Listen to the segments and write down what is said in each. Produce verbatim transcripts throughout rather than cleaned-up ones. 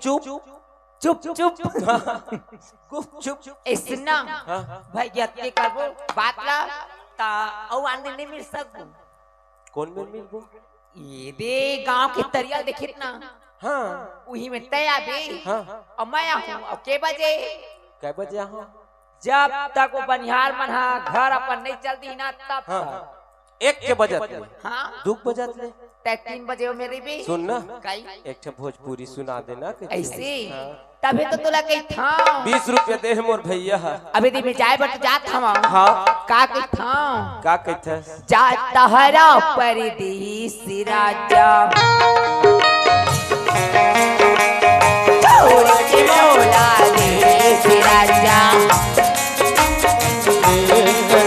चुप। चुप चुप। गुपचुप। ऐसना। हाँ। भाई, यत्ते करबो बात ला, ता अउ आन दिन नहीं मिल सकबो। कौन में मिलबो? ये दे गांव के तरिया देखित ना। हाँ। उही में तय आबे। हाँ। अउ मैं आहूं, अउ के बजे? कै बजे आहूं? जब तक वो बनिहार मन हा घर अपन नहीं चल दी ना, तब हाँ, तक। हाँ। एक के बजत ले। हाँ। दू के बजत ले। तै तीन बजे हो मेरी भी। सुन ना। काई? एक ठे भोजपुरी सुना देना के। ऐसे? हाँ। तभी तो तोला कही था। बीस रुपया दे मोर भैया। अभी दी में जाए बर तो जात हवा। हाँ। का कही था? का कही था? जा तहरा परदेसी राजा। छोड़ के मोला देश राजा।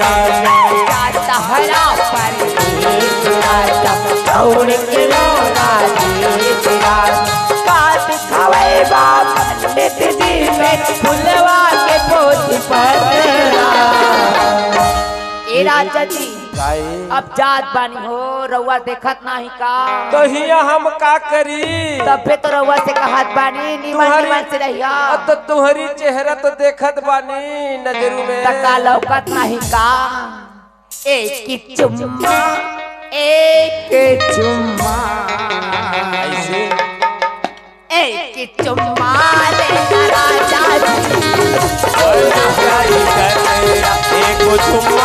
राजा तहरा परदेश राजा। छोड़ के मोला देश राजा। का दिखावे बा पंडित जी में फुलवा के पोथी पढ़ना। ए राजा जी, काई? अब जात बानी हो, रउआ देखत नाही का? तो हिया हम का करी? तबे तो रउआ से कहत बानी, निमन तुहरी निमन से रहिया। अब तो तुहरी चेहरा तो देखत बानी नजरू में। त का लौकत नाही का? एक चुम्मा, एक चुम्मा। ऐसे? एक चुम्मा लेना राजा जी। एक चुम्मा